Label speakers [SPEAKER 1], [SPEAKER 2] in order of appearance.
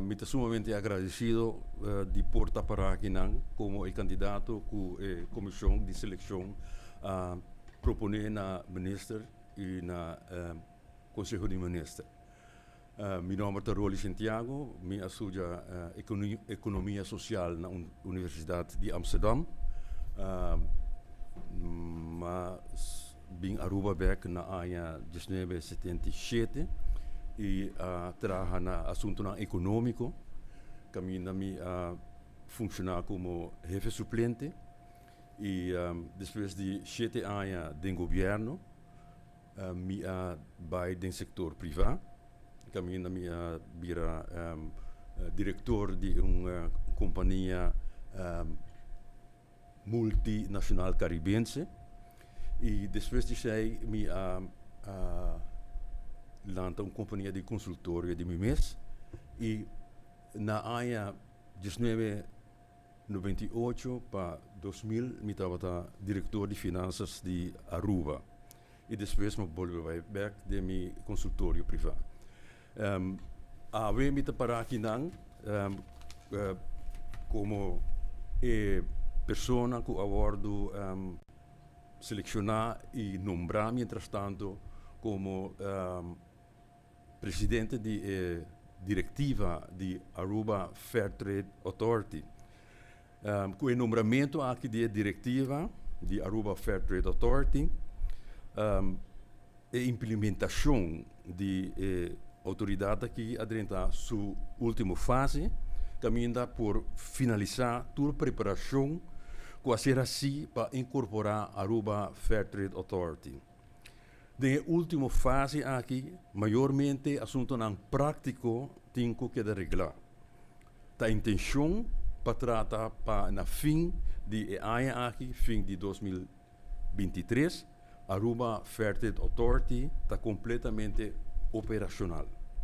[SPEAKER 1] Mi ta sumamente agradecido di por ta para akinan como e candidato cu e comision di seleccion a propone na Minister y na Conseho di Minister. Mi nomber ta Roly Sintjago, mi a studia Economia Social na Universidad di Amsterdam. M'a bin Aruba bek na aña 1977 y a traha na asuntonan economico, caminda mi a funciona como hefe suplente y despues di 7 aña den gobierno mi a bay den sector priva, caminda mi a bira director di un compania multinacional caribense y despues di esey mi a lanta un compania di consultorio di mi mes y na aña 1998 pa 2000 mi tabata director di finanzas di Aruba y despues mi a bolbe bay bek den mi consultorio priva. Awe mi ta para akinan como e persona cu a wordo selecciona y nombra mientras tanto como presidente di e directiva di Aruba Fair Trade Authority. Cu e nombramento aki di e directiva di Aruba Fair Trade Authority, e implementacion di e autoridad aki a drenta su ultimo fase, caminda por finalisa tur preparacion cu a ser haci pa incorpora Aruba Fair Trade Authority. Den e ultimo fase aki, mayormente asuntonan practico tin cu keda regla. Ta intencion pa trata pa na fin di e aña aki, fin di 2023, Aruba Fair Trade Authority ta completamente operacional.